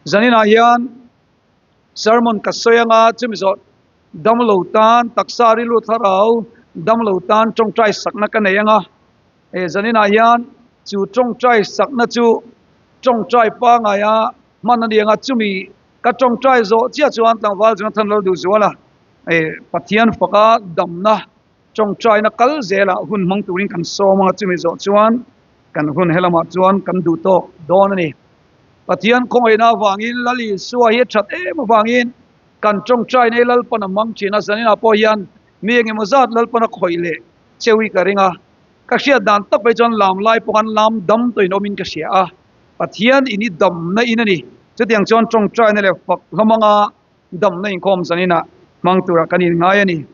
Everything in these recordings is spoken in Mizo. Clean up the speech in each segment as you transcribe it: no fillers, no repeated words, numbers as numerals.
Zaninah hian sermon ka sawi anga chumi zawh damlo tan taksa rilru thlarau damlo tan tawngtai sakna ka nei anga he zaninah hian chu tawngtai sakna chu tawngtai pangaia hman a ni anga chumi ka tawngtai zawh chiah chuan tlangval Jonathan Lalduhzuala Pathian faka damna Tawngtaina kal zelah hun hmang turin kan sawm anga chumi zawh chuan kan hun helamah chuan kan duh tawk dawn a ni. Pathian khawngaihna avangin Lal Isua hi a that em avangin kan tawngtaina hi Lalpan a hmang thin a, zaninah pawh hian mi engemaw zat Lalpan a khawih leh cheu hi ka ring a, ka hriat dan tak phei chuan lam lai pawh khan lam dam tawhin awmin ka hria a, Pathian in i damna in a ni. Chutiang chuan tawngtaina leh fak hlawm anga damna inkhawm zaninah hmang turah kan inngai a ni.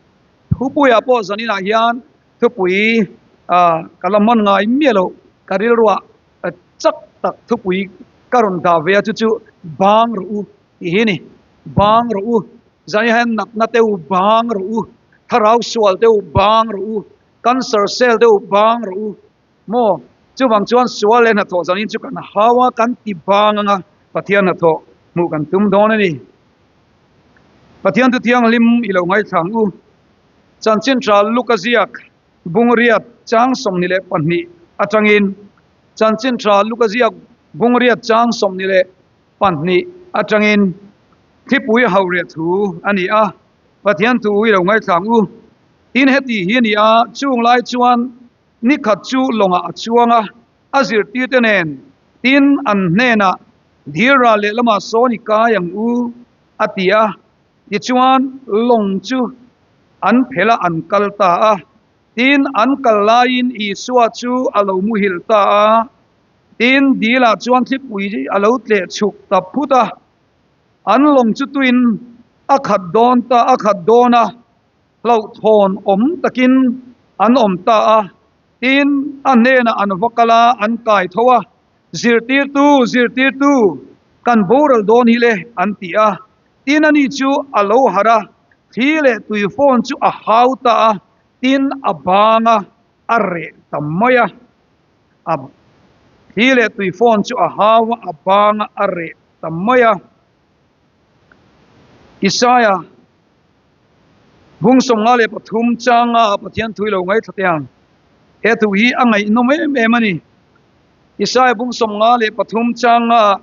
Thupuiah pawh zaninah hian thupui ka la hman ngai miah loh, ka rilruah chak tak thupui ka rawn dah ve a, chu chu bang rawh u tih hi a ni. Bang rawh u, zaninah hian natna te u bang rawh u, thlarau sual te u bang rawh u, cancer cell te u bang rawh u maw? Chuvang chuan sual leh hnathawh zanin chu kan hau a, kan ti bang ang a, Pathian hnathawh hmuh kan tum dawn a ni. Pathian thu thianghlim i lo ngaithla ang u. Chanchin tha Luka ziak Bungriat chang 22 atangin Chanchin tha Luka ziak Bungriat chang 22 atangin Thipui Hauriah thu a ni a, Pathian thu i lo ngaithla ang u. Tin heti hi a ni a, chung lai chuan nikhat chu lawngah a chuang a, a zirtirte nen tin an hnenah Dil ral lehlamah sawn i kai ang u, a ti a. Tichuan, lawng chu an phelh a, an kal ta a. Tin, an kal laiin Isua chu a lo muhilh ta a. Tin, dilah chuan thlipui a lo tleh chhuk ta phut a. An lawng chu tuin a khat dawn ta, a khat dawn a, hlauhthawn awm takin an awm ta a. Tin, a hnenah an va kal a, an kai tho a. Zirtirtu, zirtirtu, kan boral dawn hi le, an ti a. Tin ani chu a lo harh a, thli leh tui phone chu a hau ta a, tin a bang a, a reh ta mai a. A thli leh tui phone chu a hau a, a bang a, a reh ta mai a. Isaia bung 53 changa Pathian thu i lo ngaithla teh ang. He thu hi a ngaihnawm em em a ni. Isaiah bung 53 changa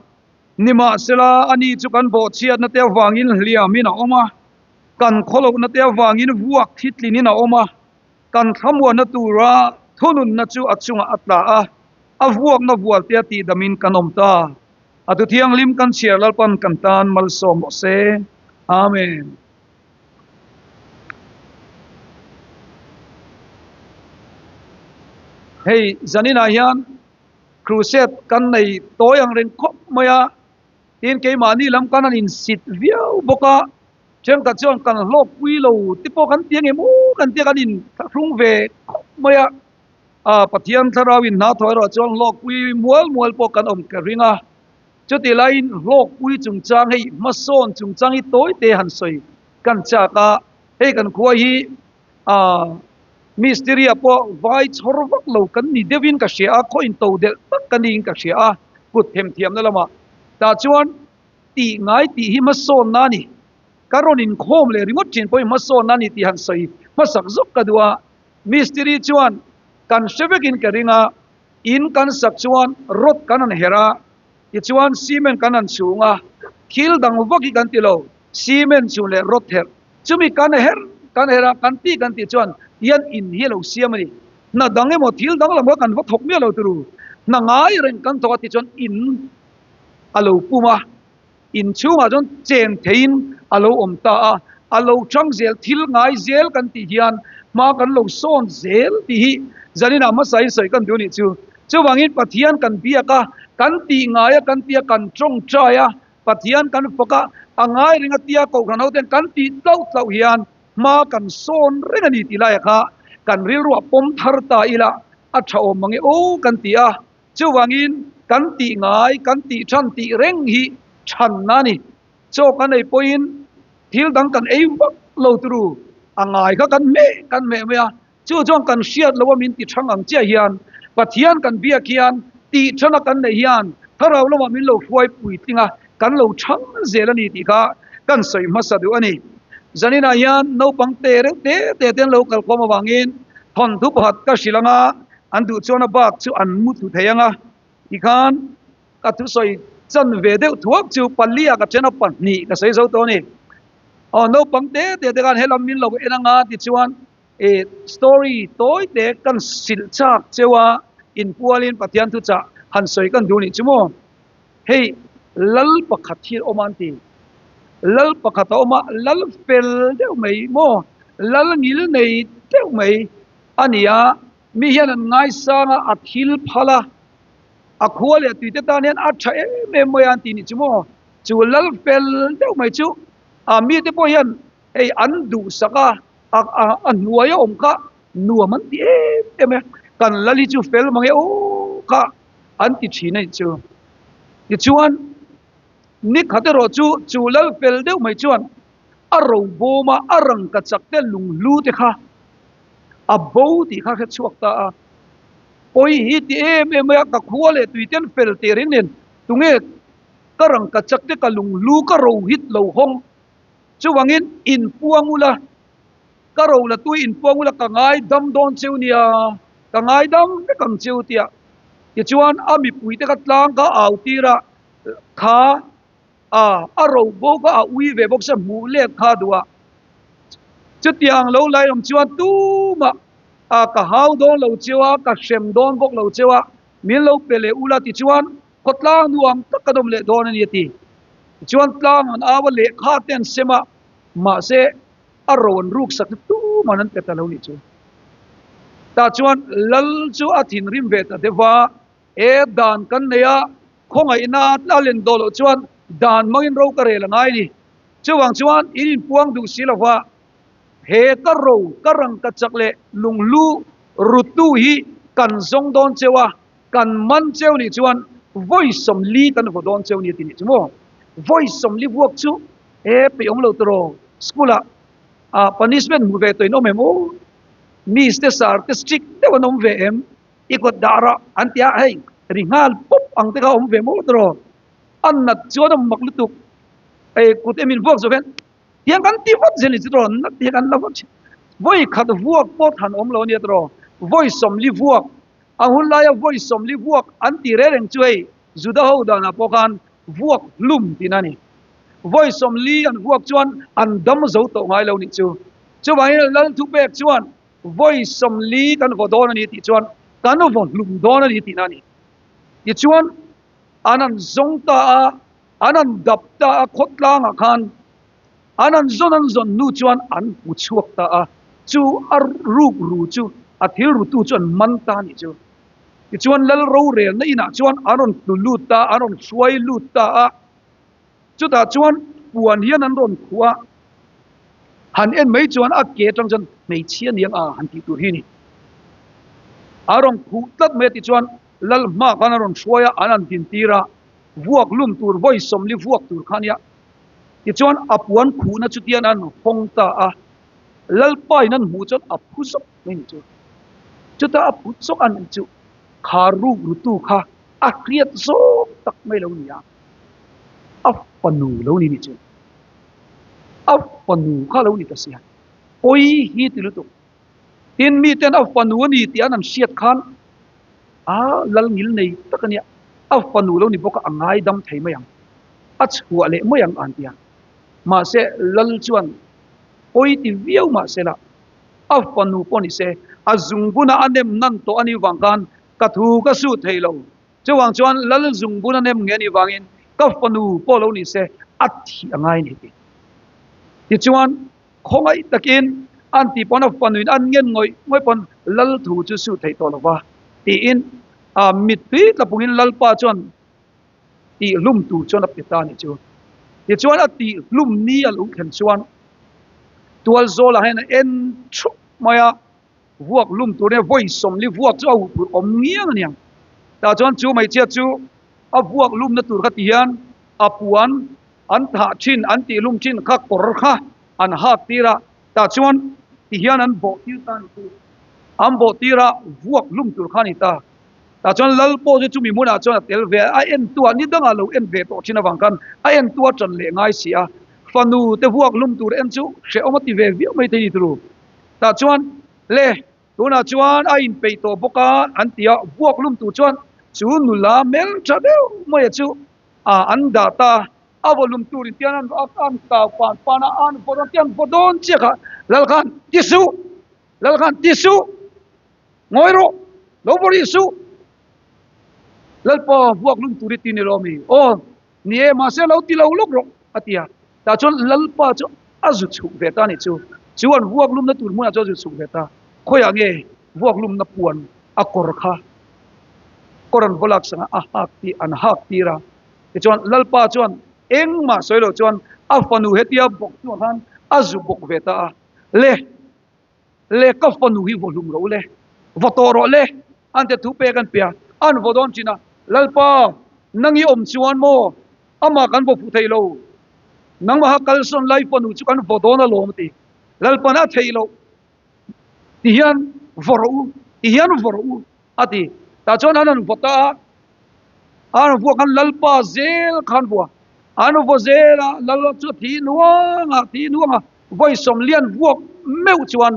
Nimahsela, ani chu kan bawhchhiatna te avangin hliamin a awm a, kan khawlohna te avangin vuak thitlinin a awm a, kan thlamuanna tura thununna chu a chungah a tla a, a vuakna vual te a tihdamin kan awm ta. A thu thianghlim kan chhiar Lalpan kan tan malsawm rawh se. Amen. Hei zaninah hian crusade kan nei tawi ang reng khawp mai a, tin keimahni lam kan han insit viau bawk a, thenkhat chuan kan hlawkpui lo te pawh kan ti ang em aw kan tia kan inthlahrung ve khawp mai a, ah Pathian thlarau in hna thaw erawh chuan hlawkpui mual mual pawh kan awm ka ring a, chuti laiin hlawkpui chungchang hei hmasawn chungchang hi tawi te han sawi kan chak a, hei kan khua hi ah Mystery ah pawh vai chhawr vak lo kan ni deuhin ka hria a, khaw into delh tak ka niin ka hria a, kut themthiamna lamah tah chuan tih ngai tih hi hmasawnna a ni. Ka rawn inkhawm leh ringawt thin pawhin hmasawnna a ni tih han sawi hmasak zawk ka duh a. Mystery chuan kan hre vekin ka ring a, in kan sak chuan rod kan han herh a, tichuan cement kan han chhung a, thil dang vak hi kan ti lo, cement chhun leh rod herh Chumi kan her kan her a, kan tih kan tih chuan tian in hi a lo siam a ni. Hna dang emaw thil dang lam kha kan va thawk miah lo turu. Hna ngai reng kan thawk a tih chuan in a lo pum a, in chhungah chuan chen theiin a lo awm ta a, a lo thang zel thil ngai zel kan tih hian hma kan lo sawn zel tih hi zaninah hmasa in sawi kan duh a nih chu. Chuvangin Pathian kan biak a, kan tih ngai a, kan tih a, kan tawngtai a, Pathian kan fak a, a ngai reng a tia Kohhran hoten kan tih tlauh tlauh hian hma kan sawn reng a ni tih laiah kha kan rilruah pawm thar ta ila a tha awm mange aw kan ti a. Chuvangin kan tih ngai, kan tih than tih reng hi thanna a ni. Chaw kan ei pawhin thil dang kan ei vak lo turu a ngai kha kan hmeh kan hmeh mai a, chu chuan kan hriat loh a min ti thang ang chiah hian Pathian kan biak hian tih thana kan neih hian thlarau lamah min lo hruai puitling a. kan lo chhang zel a ni tih kha kan sawi hmasa duh a ni. Zaninah hian naupang te reuh te te te an lo kalkhawm avangin thawnthu pakhat ka hrilh anga an duh chuan a bak chu an mu thlu thei anga tikhan ka thusawi chan ve deuh thuak chu palia ka then a pahnih ka sawi zo tawh a ni. Aw naupang te te te khan helam min lo en anga tichuan E story tawi te kan silh chak cheu a, inpualin Pathian thuchah han sawi kan duh nih chu maw? Hei lal pakhat hi a awm a an ti. Lal pakhat a awm a, lal fel deuh mai maw? Lal ngil nei deuh mai a ni a, mi hian an ngaisang a, a thil phal a, a khua leh tui te tan hian a tha em em mai a an ti nih chu maw? Chu lal fel deuh mai chu a mite pawh hian Hei an duhsak a, a a hnuai a awm kha nuam an ti em em e, kan lal hi chu fel mang e aw kha an ti thin a nih chu. Tichuan ni khat erawh chu chu lal fel deuh mai chuan a ro bawm a, a rangka chak te lunghlu te kha a bo tih kha hre chhuak ta a. Pawi hi ti em em mai a, ka khua leh tui ten fel teh reng nen tunge ka rangka chak te ka lunghlu ka ro hit lo hawng Chuvangin inpuang ula, ka ro la tui inpuang ula ka ngaidam dawn cheu nia, ka ngaidam vek ang cheu tia. Tichuan a mipuite kha tlang kha a au tir a, kha a a ro bo kha a ui ve bawk sia hmuh let kha a duh a. Chutiang lo lai awm chuan tumah a ka hau dawn lo cheu a, ka hrem dawn bawk lo cheu a, min lo pe leh ula tichuan khawtlang nuam tak kan awm leh dawn a ni a ti. Tichuan tlang an au a, lehkha te an sem a, mahse a ro an ruk sak chu tuman an pe ta lo nih chu. Tah chuan lal chu a thinrim ve ta deuh a, E dan kan nei a, khawngaihna a len dawh loh chuan dan hmangin ro ka rel a ngai ni. Chuvang chuan in inpuang duh si lova, he ka ro, ka rangka chak leh lunghlu rutu hi kan zawng dawn cheu a, Kan man cheu nih chuan vawi sawmli kan vaw dawn cheu ni a ti nih chu maw? Vawi sawmli vuak chu he peih awm lo tawh school ah ah punishment hmu ve tawh in awm em aw? Miss te sir te strict deuh an awm ve em? I kawt dah rah an ti a hei ri nghal pawp ang te kha awm ve maw tawh a nat chuan a mak lutuk ei kut em in vuak zawk hian tiang kan ti vat zel ni chu tawh nat hian an la vat thin vawi khat vuak pawh than awm lo ania tawh vawi sawmli vuak A hun laia vawi sawmli vuak an ti reng reng chu hei Juda ho danah pawh khan vuak hlum tihna a ni. Vawi sawmli an vuak chuan an dam zo tawh ngai lo nih chu. Chuvangin Lal thupek chuan vawi sawmli kan vaw dawn a ni tih chuan kan vaw hlum dawn a ni tihna a ni. Tichuan an an zawng ta a, an an dap ta a khawtlangah khan An an zawn an zawn hnu chuan an hmu chhuak ta a, chu a ruk ru chu a thil rutu chu an man ta a nih chu. Tichuan lal rorelna inah chuan an rawn tlu lut ta a, an rawn hruai lut ta a, chutah chuan puan hian an rawn khuh a, han en mai chuan a ke atang chuan hmeichhia niang a han tih tur hi a ni. A rawn khuh tlat mai a tichuan lal hma khan a rawn hruai a, an han dintir a, vuak lum tur vawi sawmli vuak tur kha a nia. Tichuan a puan khuhna chu tian an hawng ta a, Lalpa in an hmuh chuan a phu zawk mai ni chu. Chuta a phu zawk a nih chu kha ruk rutu kha a hriat zawk tak mai lo ni a, a fanu lo ni ni chu. A fanu kha lo ni ta sia, pawi hi ti lutuk. Tin miten a fanu a ni tih an an hriat khan a lal ngil nei tak a nia, a fanu lo ni bawk a, a ngaidam thei mai ang. A chhuah leh mai ang an ti a. Mahse, Lal chuan pawi ti viau mahse la, a fanu pawh ni se, a zungbuna a nem nan tawh a nih vang khan ka thu ka suh thei lo. Chuvang chuan Lal zungbuna nem nge a nih vangin ka fanu pawh lo ni se, a thih a ngai a ni ti. Tichuan, khawngaih takin an tih pawn a fanuin an ngen ngawih ngawih pawn Lal thu chu suh theih tawh lo va tiin a mittui tla pungin Lalpa chuan tihhlum tur chuan a pe ta a nih chu. Tichuan a tihhlum ni a lo thlen chuan tual zawlah hian a en thup mai a, vuak hlum tur nia vawi sawmli vuak chu a huh phurh awm ngiang a niang. Tah chuan chu hmeichhia chu a vuak hlumna tur kha ti hian a puan an thah thin an tihhlum thin kha kawr kha an hak tir a, tah chuan ti hian an bawh tir ta a ni chu. An bawh tir a vuak hlum tur kha a ni ta. Tah chuan lal pawh chu chumi hmunah chuan a tel ve a, a entu ah ni dangah lo en ve tawh thin avang khan a entu a tan leh ngai si a, fanu te vuak hlum tur en chu hrehawm a ti ve viau mai thei ni turu. Tah chuan le tunah chuan a inpeih tawh bawk a an ti a, vuak hlum tur chuan chu nula hmeltha deuh maia chu an dah ta a. A vawlum tur in tian an an kau pan pan a, an vaw dawn tian vaw dawn chiah kha lal khan ti suh, lal khan ti suh, ngawi rawh, lo vaw rih suh, Lalpa vuak lum tur i ti ni lo mi? Aw, ni e, mahse lo ti lo lawk rawh, a ti a. Tah chuan Lalpa chu a zu chhuk ve ta a nih chu. Chu an vuak lumna tur hmunah chuan a zu chhuk ve ta. Khawiah nge vuak lumna puan a kawr kha kawr an vaw lak sangah a hak tih an hak tir a. Tichuan, Lalpa chuan engmah sawi loh chuan a fanu hetia bawk chuah khan a zu bawk ve ta a, Le, le ka fanu hi vaw hlum rawh u le, vaw tawh rawh le, an te thu pek an pe a, an vaw dawn thin a, Lalpa, nang i awm chuan maw amah kan vaw fuh thei lo, nangmaha kalsawn lai fanu chu kan vaw dawn alawm a ti. Lalpa'n a theih loh, tihian vaw rawh u, tihian vaw rawh u a ti. Tah chuan an han vaw ta a. An vuah khan Lalpa zel khan vuah. An vaw zel a, Lal chu a thi nuang a, thi nuang a, vawi sawmlian vuak meuh chuan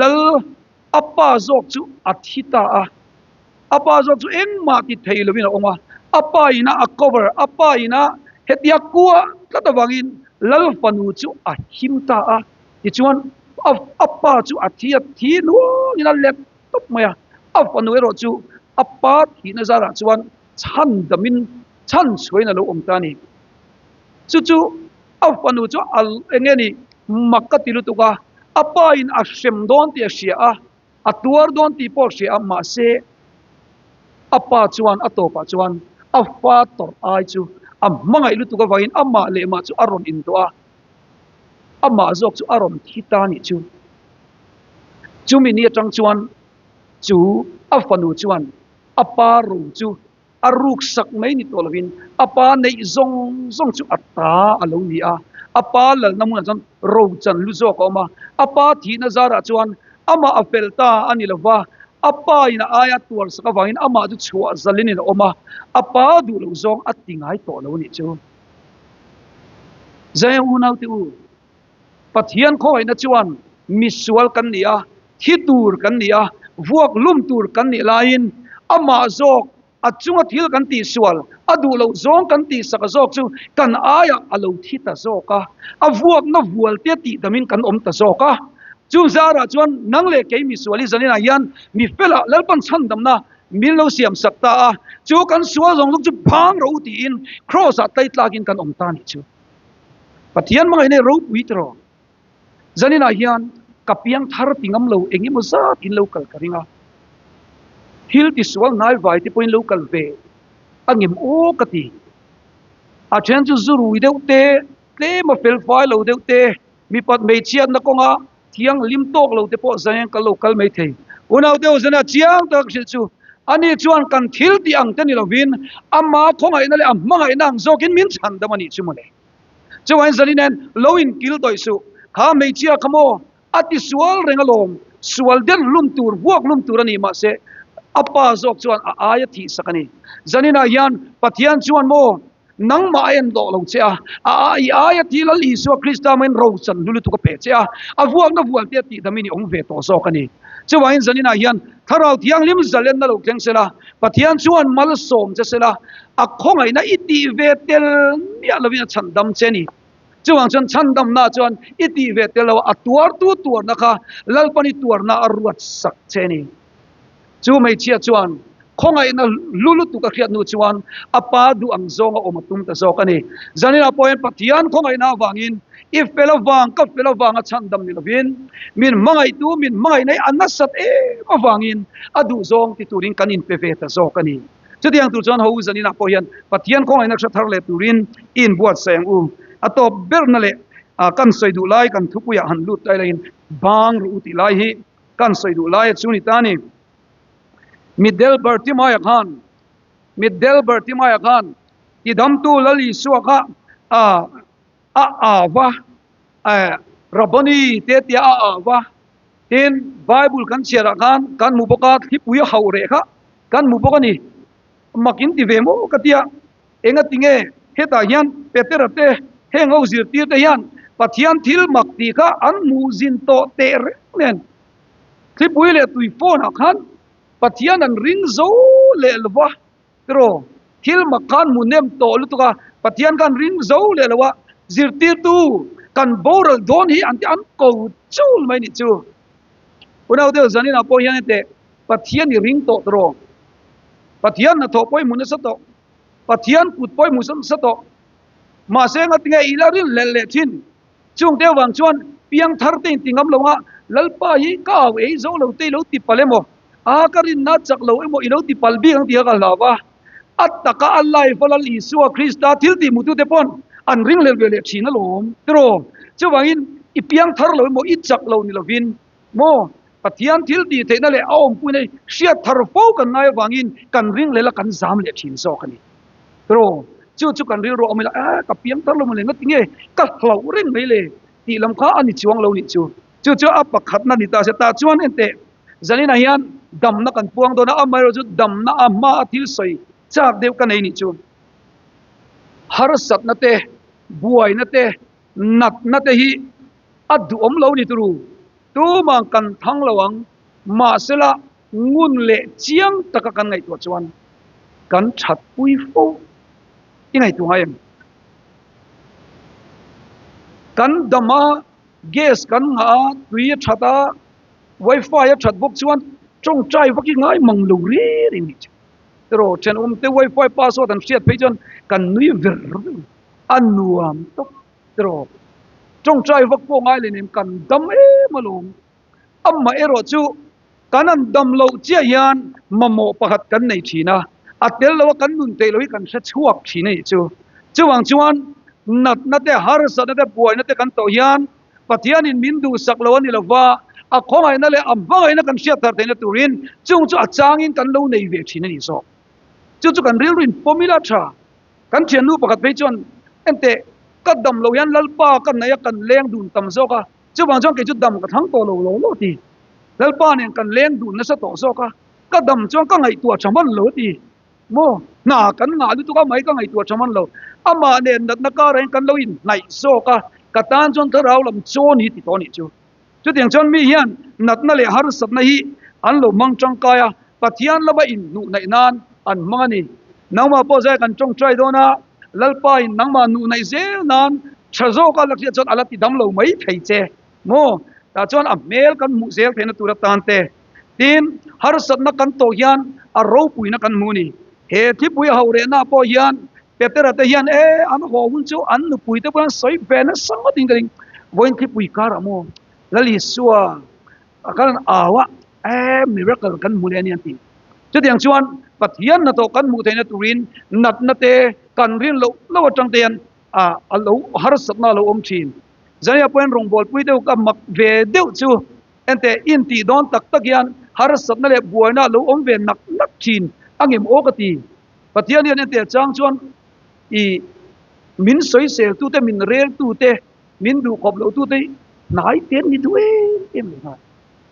Lal a pa zawk chu a thi ta a. A pa zawk chu engmah ti thei lovin a awm a, a pa ina a cover, a pa ina hetia kua tlat avangin Lal fanu chu a him ta a. Tichuan a pa chu a thi a, thi nuangin a let tawp mai a, a fanu erawh chu a pa thihna zarah chuan chhan damin chhan chhuain a lo awm ta a ni. Chu chu a fanu chu a eng nge ni mak ka ti lutuk a, a pa in a hrem dawn tih a hria a, a tuar dawn tih pawh a hria a, mahse a pa chuan a tawpah chuan a fa tawrh ai chu a hmangaih lutuk avangin amah leh mah chu a rawn intuah a, amah zawk chu a rawn thi ta a nih chu. Chumi ni atang chuan chu a fanu chuan a pa ro chu a ruk sak mai ni tawh lovin a pa neih zawng zawng chu a ta a lo ni a. A pa lalna hmunah chuan ro chan lu zawk a awm a. A pa thihna zarah chuan amah a fel ta a ni lova, a pa in a aia tuar sak avangin amah chu chhuah zalin in a awm a, a pa duh loh zawng a ti ngai tawh lo a nih chu. Zai unaute u, Pathian khawngaihna chuan misual kan ni a, thi tur kan ni a, vuak lum tur kan nih laiin amah zawk a chunga thil kan tihsual, a duh loh zawng kan tihsak a zawk chu kan aiah a lo thi ta zawk a, a vuakna vualte tihdamin kan awm ta zawk a. Chu zarah chuan nang leh kei misual hi zaninah hian mi felah Lalpan chhandamna min lo siamsak ta a, chu kan sual zawng zawng chu phang rawh u tiin Kraws-ah tlaitlakin kan awm ta a nih chu. Pathian hmangaihna hi ropui tiraw? Zaninah hian ka piang thar ti ngam lo eng emaw zat in lo kal ka ring a. Thil tisual hnai vai te pawhin lo kal ve a ngem aw ka ti. A then chu zu rui deuh te, tlem a fel fai lo deuh te, mipat hmeichhiatna kawnga thianghlim tawk lo te pawh zanin kan lo kal mai thei. Unau deuh zana chiang tak hrilh chu ani chuan kan thil tih ang te ni lovin ama khawngaihna leh a hmangaihna ang zawkin min chhan dam a nih chu mawle. Chuan zanin hian lo inkil dawih suh, kha hmeichhia kha maw a ti sual reng alawm, sual den hlum tur, vuak hlum tur a ni mahse a pa zawk chuan a aia thih sak a ni. Zaninah hian Pathian chuan maw Nangmah a en lawh lo che a, a i aia thi Lal Isua Krista maiin rochan hlu lutuk a pe che a, a vuakna vualte a tihdamin i awm ve tawh zawk a ni. Chuvangin zaninah hian Thlarau Thianghlim zalenna lo thleng sela, Pathian chuan malsawm che sela, a khawngaihna i tih ve tel miah lovin a chhandam che a ni. Chuvang chuan chhandamna chuan i tih ve tel lo a, a tuartu tuarna kha Lalpan i tuarna a ruat sak che a ni. Chu hmeichhia chuan khawngaihna hlu lutuk a hriat hnu chuan a pa duh ang zawnga awm a tum ta zawk a ni. Zaninah pawh hian Pathian khawngaihna avangin i fel avang, ka fel avanga chhandam ni lovin min hmangaihtu, min hmangaihna hi a nasat em avangin a duh zawng ti turin kan inpe ve ta zawk a ni. Chutiang tur chuan ho zaninah pawh hian Pathian khawngaihna hre thar leh turin i inbuatsaih ang u. A tawp berna leh kan sawi duh lai kan thupuiah han lut lai laiin bang rawh u tih lai hi Kan sawi duh laia chu ni ta ni. Mitdel Bartimaia khan, Mitdel Bartimaia khan tidamtu Lal Isua kha a a au va, Rabboni te tia a au va. Tin, Bible kan chhiarah khan kan hmu bawk a, thlipui a hauh reh kha. Kan hmu bawk a ni. Mak in ti ve maw ka tia. Engati nge hetah hian Petera te heng ho zirtir te hian Pathian thil mak tih kha an hmuh zin tawh teh reng nen thlipui leh tui phone ah khan Pathian an ring zo leh lo va tiraw thil mak khan hmu nem tawh lutuk a Pathian khan ring zo leh lo a zirtirtu kan boral dawn hi an ti an ko chul mai nih chu. Unau deuh zaninah pawh hian teh Pathian i ring tawh tiraw? Pathian hnathawh pawh i hmu nasa tawh. Pathian kut pawh i hmu nasa tawh. Mahse ngatinge i la rin leh leh thin? Chung te avang chuan piangthar te in ti ngam lo a, Lalpa hi ka au ei zo lo te i lo ti palh emaw? A ka rinna chak lo emaw i lo ti palh bik ang tih kha ka hlau a. A taka a life a Lal Isua Krista thil tih hmutute pawn an ringhlel ve leh thin alawm tiraw? Chuvangin i piangthar lo emaw i chak lo ni lovin maw Pathian thil tih theihna leh a awmpuina hi hriat thar fo kan ngai avangin kan ringhlel a kan zam leh thin zawk a ni tiraw? Chu chu kan rilru a awm ila a ka piangthar lo maw le ngatinge ka hlauh reng mai le tih lam kha a ni chuang lo nih chu. Chu chu a pakhatna ni ta se tah chuan enteh Zaninah hian damna kan puang dawn a, amaherawh chu damna a hma a thil sawi chak deuh ka nei nih chu harsatna te, buaina te, natna te hi a duhawm lo ni turu. Tumah kan thang lo ang, mahsela ngun leh chiang taka kan ngaihtuah chuan kan thatpui fo i ngaihtuah ngai em? Kan dam a, gas kan ngah a, tui a that a, Wifi a that bawk chuan tawngtai vak i ngai mang lo ri ri nih chu. Tiraw thenawm te wifi password an hriat phei chuan kan nui ver ver a nuam tawp tiraw. Tawngtai vak pawh ngai leh nen kan dam em alawm. Amah erawh chu kan an dam loh chiah hian mamawh pakhat kan nei thin a, a tel lo a kan nun theih loh hi kan hre chhuak thin a nih chu. Chuvang chuan natna te harsatna te buaina te kan tawh hian Pathianin min duhsak lo a ni lova, a khawngaihna leh a hmangaihna kan hriat thar theihna turin chung chu a changin kan lo nei ve thin a ni zawk. Chu chu kan rilru in pawm ila tha. Kan thiannu pakhat phei chuan, Enteh, ka dam lo hian Lalpa ka nei a, kan leng dun tam zawk a, chuvang chuan kei chu dam ka thlang tawh lo lo lo ti. Lalpa nen kan leng dun nasa tawh zawk a, ka dam chuan ka ngaihtuah tha hman lo a ti. Maw? Hna kan ngah lutuk a mai ka ngaihtuah tha man lo. Amah nen natna karah hian kan lo inhnaih zawk a, ka tan chuan thlarau lam chaw ni ti tawh a nih chu. Chutiang chuan mi hian natna leh harsatna hi an lo hmang tangkai a, Pathian lama inhnuhnaih nan an hmang a ni. Nangmah pawh zai kan tawngtai dawn a, Lalpa in nangmah hnuhnaih zel nan tha zawk a la hriat chuan a la ti dam lo mai thei che. Maw? Tah chuan a hmel kan hmuh zel theihna tur atan te. Tin, harsatna kan tawh hian a ropuina kan hmu a ni. He thipui a ho rehna pawh hian Petera te hian e an haw hun chu an nupui te pawh hian sawi ve nasa ngawt in ka ring. Vawiin thipui karah maw Lal Isua a kal an au a, e miracle kan hmu leh a ni an ti. Chutiang chuan Pathian hnathawh kan hmuh theihna turin natna te kan rin loh loh atang te hian a lo harsatna a lo awm thin. Zania pawhin rawngbawlpui deuh ka mak ve deuh chu Enteh, intih dawn tak tak hian harsatna leh buaina a lo awm ve nak nak thin a ngem aw ka ti. Pathian hian enteh chang chuan i min sawisel tute, min rel tute, min duh khawp loh tute hi hnai te an ni duh em em leh nghal.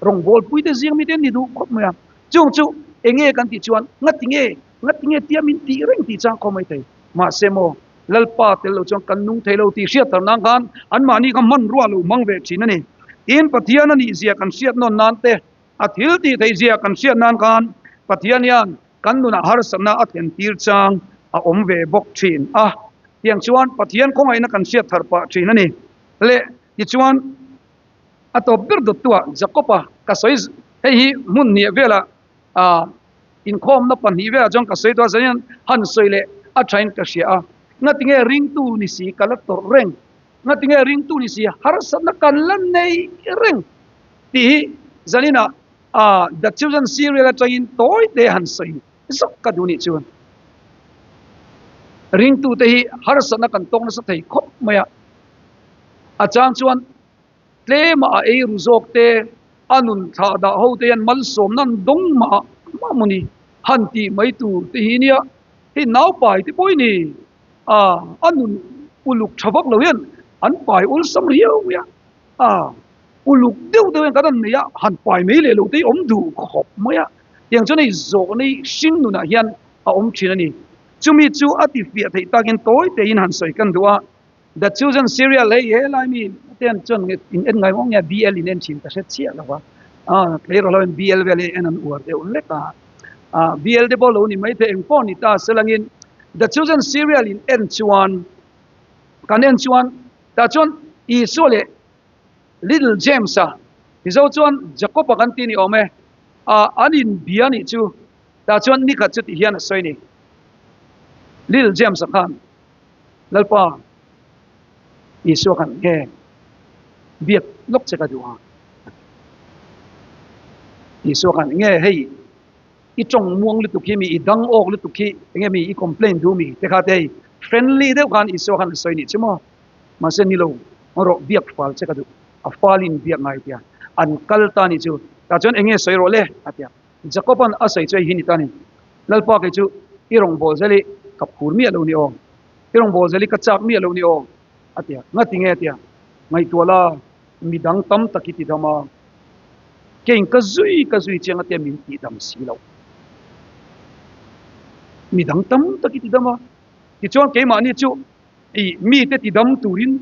Rawngbawlpui te zing mite an ni duh khawp mai a. Chung chu enge kan tih chuan ngatinge, ngatinge tia min tih reng tih chang khaw mai thei. Mahse maw, Lalpa tel lo chuan kan nung thei lo tih hriat thar nan khan anmahni kha hmanrua lo hmang ve thin a ni. Tin, Pathian a nih zia kan hriat nawn nan te, a thil tih theih zia kan hriat nan khan Pathian hian kan nunah harsatna a thlen tir chang a awm ve bawk thin a. Tiang chuan Pathian khawngaihna kan hriat thar pah thin a ni. Le, tichuan a tawp ber dawttuah Jakob-a ka sawi hei hi hmun hnih velah A inkhawmna pahnih velah chuan ka sawi tawh a, zanin han sawi leh a thain ka hria a, ngatinge ringtu ni si ka la tawrh reng, ngatinge ringtu ni si harsatna kan la nei reng tih hi zaninah a The Children Serial atangin tawi te han sawi zawk ka duh nih chuan ringtute hi harsatna kan tawk nasa thei khawp mai a, a chang chuan Tlema a ei ru zawk te, a nun thlah dah ho te hian malsawmna an dawng mah mah maw ni? Han tih mai tur te hi nia, hei naupai te pawh i ni a, a nun uluk tha vak lo hian an pai awlsam riau mai a, a uluk deuh deuh hian kan han nei a, han pai mai leh lo te hi awm duh khawp mai a. Tiang chuan hei zawhna hi hring nunah hian a awm thin a ni. Chumi chu a ti fiah theih takin tawi tein han sawi kan duh a. The Chosen Serial hei he lai mi te an chuan in en ngai maw nge BL in en thin ka hre chiah lo va. Aw tleirawl ho in BL vel hi en an uar deuh hlek a. Ah BL te pawh lo ni mai thei eng pawh ni ta selangin The Chosen Serial in en chuan kan en chuan tah chuan Isua leh Little James-a Mizo chuan Jacob-a kan ti ni awm e ah an inbia nih chu tah chuan nikhat chu tih hian a sawi ni. Little James-a khan Lalpa Isua khan nge biak lawk che ka duh a? Isua khan nge hei i tawng muang lutuk hi mi i dang awk lutuk hi enge mi i complain duh mi te kha te hei friendly deuh khan Isua khan a sawi nih chu maw mahse ni lo rawh biak fal che ka duh a falin biak ngai tia an kal ta nih chu tah chuan enge sawi rawh le a tia. Jakoban a sawi chu hei hi ni ta ni, Lalpa kei chu i rawngbâwl zel i ka phur miah lo ni aw, i rawngbâwl zel i ka châk miah lo ni aw, a ti a. Ngati nge a ti a, Ngaihtuah la, mi dang tam tak i ti dam a, keiin ka zui ka zui chiang a tia min tih dam si lo. Mi dang tam tak i ti dam a, tichuan keimahni chu i mite ti dam turin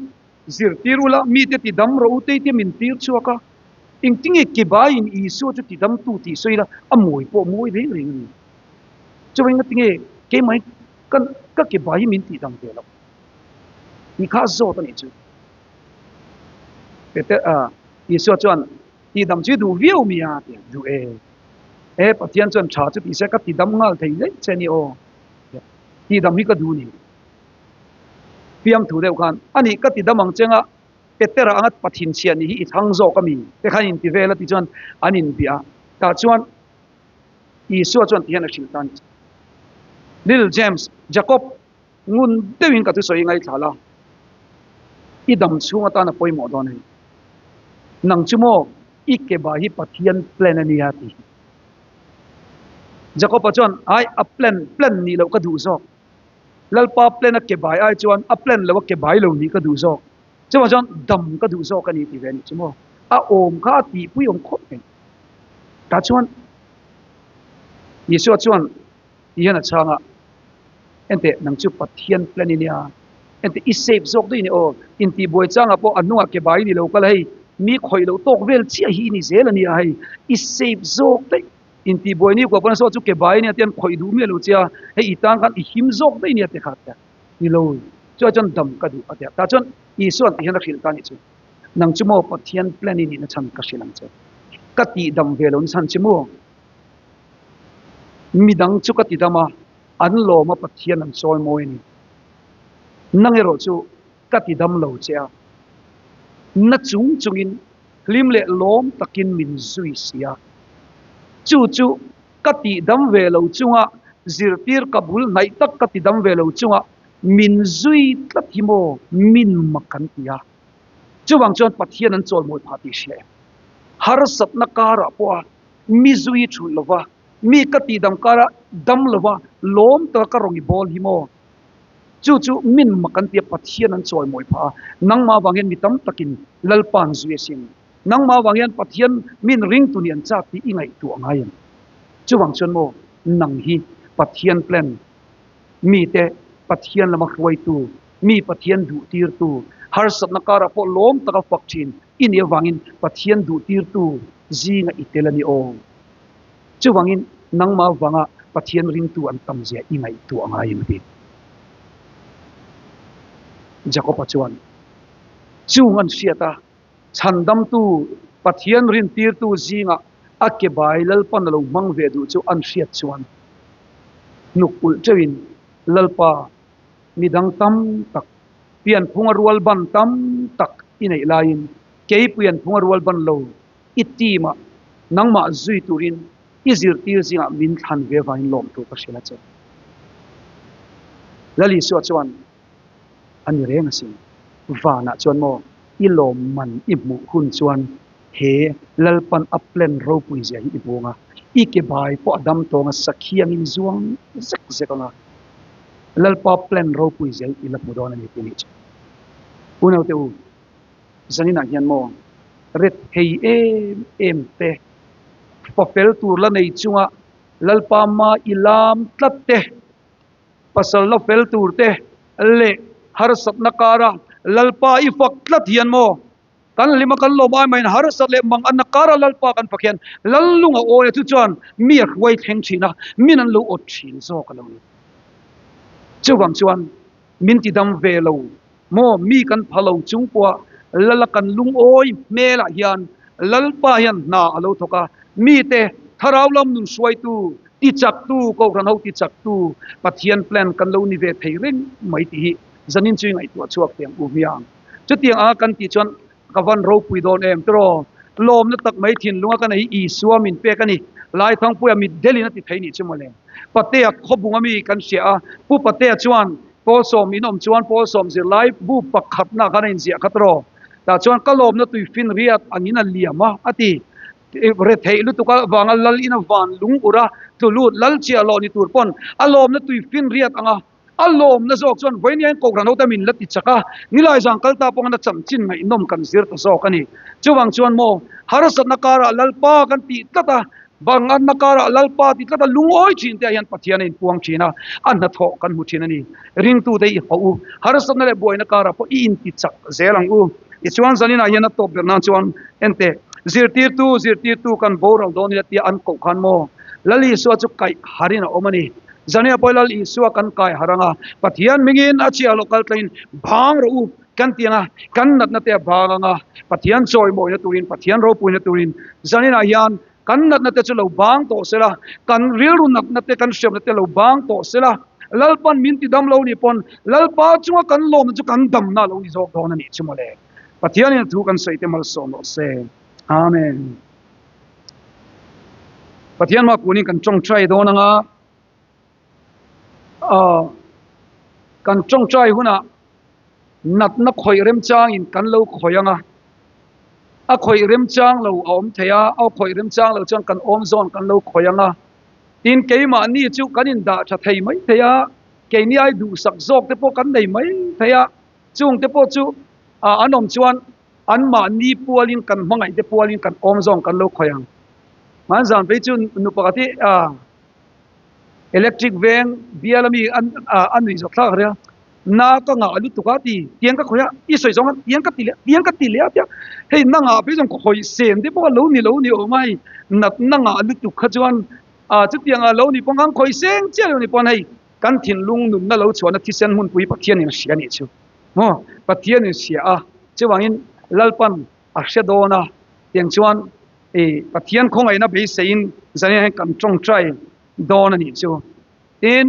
Zirtir ula, mite ti dam rawh u tei te min tir chhuak a, engtinge kebaiin Isua chu ti damtu tih sawi ila a mawi pawh mawi reng reng a ni. Chuvang ngatinge keimah hi ka ka kebai hi min tih dam ve loh tih kha a zawt a nih chu. Peter a Isua chuan tih dam chu i duh viau mi a ti a, duh e. E Pathian chuan tha chu tih se ka ti dam nghal thei daih che a ni aw tih dam hi ka duh a ni. Fiamthu deuh khan, A nih ka ti dam ang cheng a, Petera anga Pathin chhiah nih hi i thlang zawk a mi? te khan inti vel a ti chuan an inbiah a. Tah chuan Isua chuan ti hian a hrilh ta a ni. Little James, Jacob, ngun deuhin ka thusawi i ngaithla la, i dam chhung atan a pawimawh dawn a ni. Nang chu maw i ke ba hi Pathian plan a nia ti hi. Jacob-a chuan, Ai, a plan, plan nih loh ka duh zawk. Lalpa plan a ke bai ai chuan a plan lo a ke bai lo nih ka duh zawk. Chuvang chuan dam ka duh zawk a ni ti ve a nih chu maw. A awm kha a tihpui awm khawp mai. Tah chuan Isua chuan ti hian a chhang a, Enteh nang chu Pathian plan i nia, enteh i safe zawk daih a ni aw, intihbuai changah pawh a hnungah ke bai i ni lo kal a hei, mi khawih loh tawk vel chiah hi i ni zel a nia hei, i safe zawk daih. Intihbuai ni kuah pawn saw chu ke bai ania tian khawih duh miah lo che a, hei i tan khan i him zawk daih ania ti kha tia ni lo chuai chuan dam ka duh a tia tah chuan Isua'n ti hian a hrilh ta nih chu nang chu maw Pathian plan i nihna chhan ka hrilh ang che ka tih dam ve lo na chhan che maw midang chu ka ti dam a an lawm a Pathian an chawi mawi a ni nang erawh chu ka ti dam lo che a na chung chungin Hlim leh lawm takin min zui si a. Chu chu ka tihdam ve lo chunga zirtir ka bul hnaih tak ka tidam ve lo chunga min zui tlat hi maw min mak kan ti a. Chuvang chuan Pathian an chawlmawi phah tih hria em? Harsatna karah pawha mi zui thulh lova, mi ka tihdam kara dam lova lawm taka ka rawn i bawl hi maw? Chu chu min mak an tia Pathian an chawimawi phah a, nangmah avang hian mi tam takin Lalpa an zui asin. Nangmah avang hian Pathian min ringtu nih an chak tih i ngaihtuah ngai em? Chuvang chuan maw nang hi Pathian plan, mite Pathian lama hruaitu, mi Pathian duhtirtu, harsatna karah pawh lawm taka fak thin i nih avangin Pathian duhtirtu zinga i tel a ni aw. Chuvangin nangmah vanga Pathian ringtu an tam zia i ngaihtuah ngai em ti? Jakob-a chuan chung an hriat a, chhandamtu Pathian rintirtu zingah a ke bai Lalpan a lo hmang ve duh chu an hriat chuan hnuk ulh teuhin Lalpa midang tam tak pianphunga rual ban tam tak i neih laiin kei pianphunga rual ban lo I team ah nangmah zui turin i zirtir zingah min thlan ve vangin lawm tur ka hrilh a che. Lal Isua chuan a ni reng asin. Vanah chuan maw i lawm man i hmuh hun chuan he Lalpan a plan ropui zia hi i hmu ang a, i ke bai pawh a dam tawng a sakhiangin zuang zek zek ang a, Lalpa plan ropui zia hi i la hmu dawn a ni tih a nih chu. Unaute u, Zaninah hian maw ret thei em em te, fa fel tur la nei chunga Lalpa ma i lam tlat te, pasal la fel tur te leh harsatna kara Lalpa i fak tlat hian maw kan hlima kan lawm ai maiin harsat leh mang anna kara Lalpa kan fak hian Lallunga awi a chu chuan mi a hruai thleng thin a, min an lo awt thin zawk a lo ni. Chuvang chuan min ti dam ve lo maw mi kan pha lo chung pawha Lala kan lungawi hmelah hian Lalpa hian hna a lo thawk a, mite thlarau lam nun hruaitu, tichaktu, Kohhran ho tichaktu Pathian plan kan lo ni ve thei reng mai tih hi zanin chu i ngaihtuah chhuak teh ang u hmiang. Chutiang anga kan tih chuan ka van ropui dawn em tiraw? Lawmna tak mai thinlunga ka nei hi Isua min pek a ni. Laithangpuia mitdelin a ti thei nih chu mawle. Patea khawbunga mi kan hria a, Pu Patea chuan Pawlsawm in awm chuan Pawlsawm zirlai bu pakhatna khan a inziah kha tiraw? Tah chuan ka lawmna tui fin riat angin a liam a, a ti. Retheih lutuk avanga lal in a van lung ur a, tlu lut lal chiah lawh ni tur pawn a lawmna tui fin riat anga A lawmna zawk chuan vawiin Kohhran hote min la ti chak a, nilai zan kal ta pawng a chanchin ngaihnawm kan zir ta zawk a ni. Chuvang chuan maw, harsatna karah Lalpa kan tih tlat a, banganna karah Lalpa tih tlat a, lungawi thin te ah hian Pathian a inpuang thin a, a hnathawh kan hmu thin a ni. Ringtute i hauh u, harsatna leh buaina karah pawh i inti chak zel ang u. Tichuan zaninah hian a tawp ber nan chuan ente, Zirtirtu, zirtirtu kan boral dawn ila tia an koh khan maw, Lal Isua chu kaih harin a awm a ni. Zania pawh Lal Isua kan kai har ang a, Pathian hmingin a chhiah loh kal tlaiin bang rawh u kan ti ang a, kan natna te a bang ang a, Pathian chawimawina turin, Pathian ropuina turin zaninah hian kan natna te chu lo bang tawh se la, kan rilru natna te, kan hriamna te lo bang tawh se la, Lalpan min ti dam lo nih pawn Lalpa chunga kan lawmna chu kan damna lo ni zawk dawn a nih chu mawle. Pathianin a thu kan sawi te malsawm rawh se. Amen. Pathian mah kunin kan tawngtai dawn anga ah kan tawngtai hunah natna khawih remchangin kan lo khawih anga a khawih remchang lo a awm thei a a khawih remchang lo chuan kan awm zawn kan lo khawih anga tin keimahni chu kan indah tha thei mai thei a keini ai duhsak zawk te pawh kan nei mai thei a chung te pawh chu ah an awm chuan Anmahni pualin kan hmangaih te pualin kan awm zawng kan lo khawih ang. Hmanzan phei chu nu pakhat hi electric veng bial ami a nuih zawk thlak ria na ka ngah lutuk a ti tiang ka khawih a i sawi zawng a tiang ka ti leh tiang ka ti leh a tia hei na ngah phei chuan khawih sen te pawh a lo ni lo ni awm a hei natna ngah lutuk kha chuan chutiang a lo ni pawh ang khawih seng chiah lo ni pawn hei kan thinlung nunna lo chhuahna thisen hmunpui Pathianin a hria a nih chu. Maw? Pathian in hria a, chuvangin Lalpan a hre dawn a, tiang chuan i Pathian khawngaihna beiseiin zan hian kan tawngtai dawn a nih chu. Tin,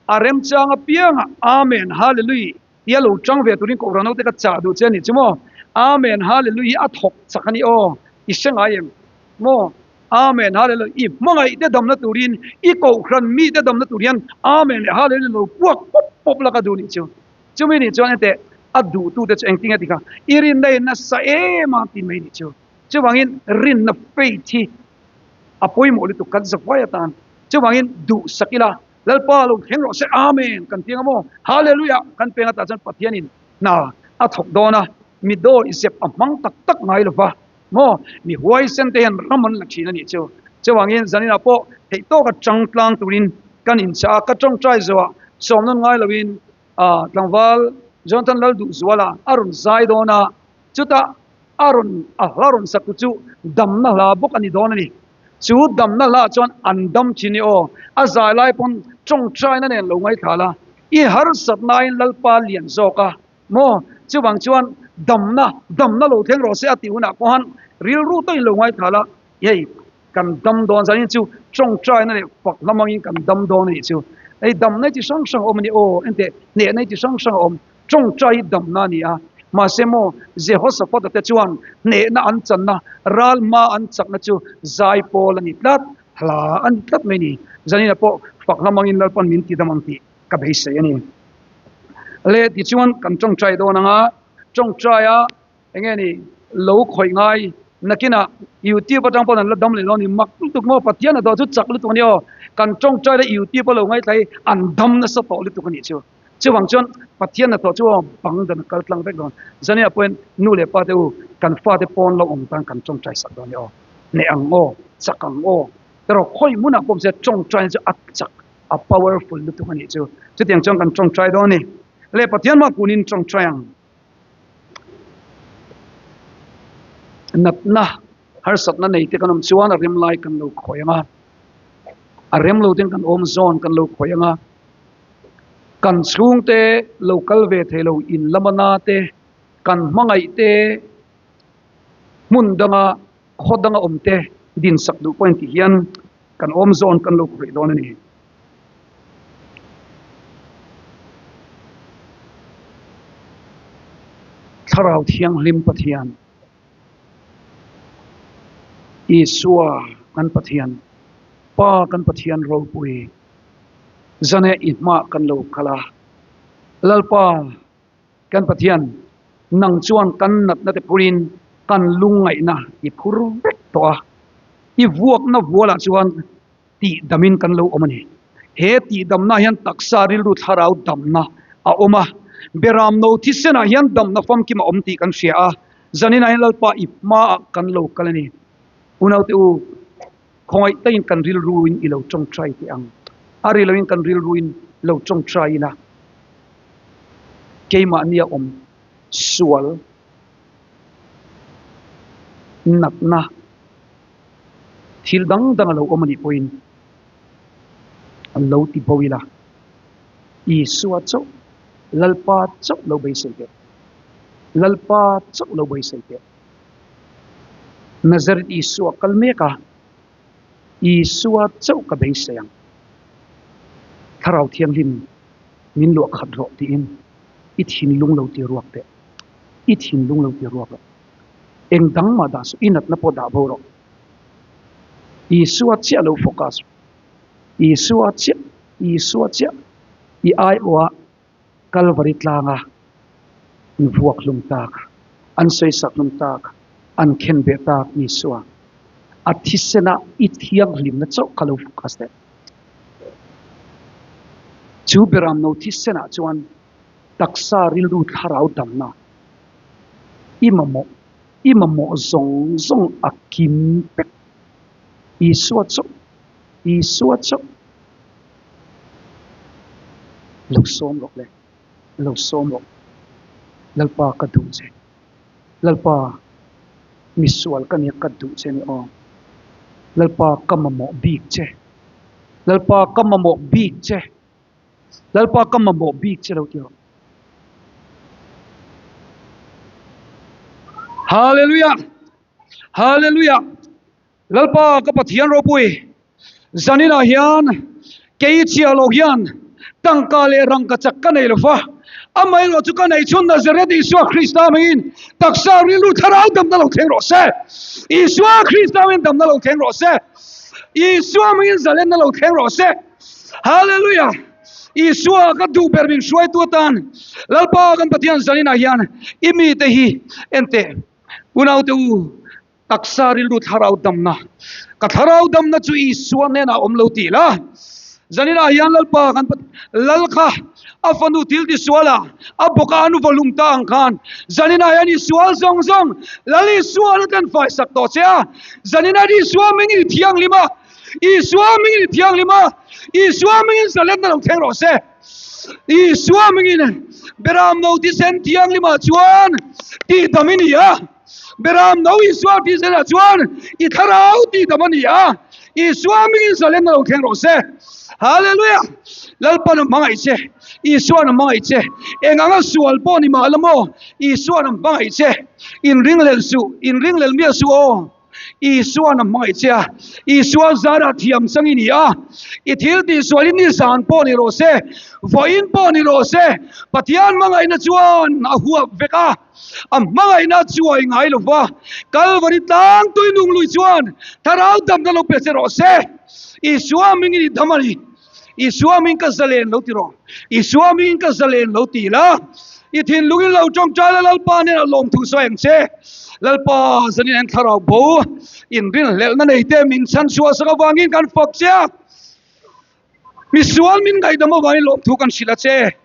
a remchang apiangah Amen Hallelui tia lo tang ve turin Kohhran naute ka chah duh che a nih chu maw? Amen Hallelui hi a thawk chak a ni aw, i hre ngai em? Maw? Amen Hallelui i hmangaih te damna turin i Kohhran mite damna tur hian Amen leh Hallelui lo puak pawp pawp la ka duh nih chu. Chumi nih chuan ente a duhtute chu engtin nge ti kha i rinna in nasa em a ti mai nih chu. Chuvangin rinna faith hi a pawimawh lutuk kan zavai atan. Chuvangin duhsak ila Lalpa lo thleng rawh se Amen kan ti anga maw Hallelujah kan peng atah chuan Pathianin hna a thawk dawn a, mi dawi zep a hmang tak tak ngai lova maw mi huaisen te hian ram an la thin a nih chu. Chuvangin zaninah pawh theihtawka changtlang turin kan inchah a, ka tawngtai zawhah sawmnawn ngai loin A tlangval Jonathan Lalduhzuala a rawn zai dawn a, chutah a rawn a hla rawn sak tu chu damna hla bawk a ni dawn a ni. Chu damna hla chuan an dam thin i aw, a zai lai pawn tawngtaina nen lo ngaithla la, i harsatnain Lalpa lian zawk a maw? Chuvang chuan damna, damna lo thleng rawh se a tih hunah pawhan rilru takin lo ngaithla la, hei Kan dam dawn zanin chu tawngtaina leh fak hlamangin kan dam dawn a nih chu. Hei damna hi chi hrang hrang a awm a ni aw, enteh hnehna hi chi hrang hrang a awm, tawngtai hi damna a ni a. Mahse maw Jehoshaphat-a te chuan hnehna an channa, ral hma an chakna chu zai pawl a ni tlat, hla a ni tlat mai a ni. Zaninah pawh fak hlamangin Lalpan min ti dam ang tih ka beisei a ni. Le tichuan kan tawngtai dawn ang a, tawngtaia Enge ni lo khawih ngai nakinah youtube atang pawn an la dam leh lo a ni mak lutuk maw Pathian a dawh chu chak lutuk a ni aw kan tawngtai la youtube a lo ngaithla hi an dam nasa tawh lutuk a nih chu chuvang chuan Pathian a tawh chu aw bang dan a kal tlang vek dawn zania pawhin nu leh pa te u kan fate pawn lo awm tan kan tawngtai sak dawn a ni aw hneh ang aw chak ang aw. Taraw khawi hmunah pawh se tawngtai chu a chak, a powerful lutuk a nih chu. Chutiang chuan kan tawngtai dawn a ni. Le Pathian mah kunin tawngtai ang. Natna harsatna nei te kan awm chuan a rem lai kan lo khawi ang a, a rem lo ten kan awm zawn kan lo khawi ang a, kan chhungte lo kal ve thei lo in lama na te, kan hmangaih te hmun danga khaw danga awm te din sak duh pawhin tih hian kan awm zawn kan lo khawih dawn a ni. Thlarau Thianghlim Pathian Isua kan Pathian Pa kan Pathian ropui zane i hmah kan lo kal a Lalpa Kan Pathian, nang chuan kan natna te phurin kan lungngaihna i phur vek tawh a, i vuakna vualah chuan tihdamin kan lo awm a ni. He tihdamna hian taksa rilru thlarau damna a awm a, Beram no thisenah hian damna famkim a awm tih kan hria a, zaninah hian Lalpa i hmaah kan lo kal a ni. Unaute u, khawngaih takin kan rilruin i lo tawngtai teh ang. A ri loin kan rilruin lo tawngtai ila. Keimahnia awm sual natna thil dang dang a lo awm a nih pawhin an lo ti bo ila, Isua chauh, Lalpa chauh lo beisei teh, Lalpa chauh lo beisei teh. Nazareth Isua kal mek a, Isua chauh ka beisei ang. Thlarau Thianghlim min luah khat rawh tiin i thinlung lo ti ruak teh. I thinlung lo ti ruak rawh. Eng dang mah dah suh, i natna pawh dah bo rawh. Isua chiah lo focus rawh. Isua chiah, Isua chiah i aiawha Kalvari tlanga an vuak hlum tak, an sawisak hlum tak, an khenbeh tak Isua a thisena i thianghlimna chauh kha lo focus teh. Chu beram no thisenah chuan taksa rilru thlarau damna i mamawh i mamawh zawng zawng a kim pek. Isua chauh, Isua chauh lo sawm rawh le, lo sawm rawh. Lalpa ka duh che. Lalpa misual ka nia ka duh che ni aw. Lalpa ka mamawh bik che. Lalpa ka mamawh bik che. Lalpa ka mamawh bik che lo ti rawh. Hallelujah! Hallelujah! Lalpa ka Pathian ropui zaninah hian kei chhia lo hian tangka leh rangka chak ka nei lo va, amaherawh chu ka nei chhun Nazareth Isua Krista hmangin taksa rilru thlarau damna lo thleng rawh se. Isua Krista hmangin damna lo thleng rawh se. Isua hmangin zalenna lo thleng rawh se. Hallelujah! Isua ka duh ber min hruaitu atan Lalpa kan Pathian zaninah hian i mite hi enteh unaute u Taksa rilru thlarau damna, Ka thlarau damna chu Isua hnenah a awm lo tih la. Zaninah hian Lalpa kan Lal kha a fanu thil ti sual a, a bawka an vawlum ta ang khan zaninah hian i sual zawng zawng Lal Isua na ten fai sak tawh che a. Zaninah Isua mingin i thianghlim a, Isua mingin i thianghlim a, Isua mingin zalenna lo thleng rawh se. Isua mingin Beram no thisen thianghlimah chuan tihdam i ni a. Beram no Isua tih zelah chuan i thlarau tih dam a ni a, Isua mingin zalenna lo thleng rawh se. Hallelujah! Lalpan a hmangaih che, Isuan a hmangaih che. Eng anga sual pawh ni mah la maw, Isuan a hmangaih che. Inringhlel suh, inringhlel miah suh aw. Isuan a hmangaih che a, Isua zarah thiam chang i ni a, i thil tih sual in ni zan pawh ni rawh se, vawiin pawh ni rawh se, Pathian hmangaihna chuan a huap vek a, a hmangaihna chuai ngai lo va, Kalvari tlang tui nung lui chuan thlarau damna lo pe che rawh se, Isua hmingin i dam a ni, Isua hming ka zalen lo ti rawh, Isua hmingin ka zalen lo ti la, i thinlungin lo tawngtai la Lalpa nen a lawmthu sawi ang che, Lalpa zanin an thlarau bo inrinhlelhna nei te min chhanchhuah sak avangin kan fak che a, misual min ngaihdam avangin lawmthu kan hrilh a che,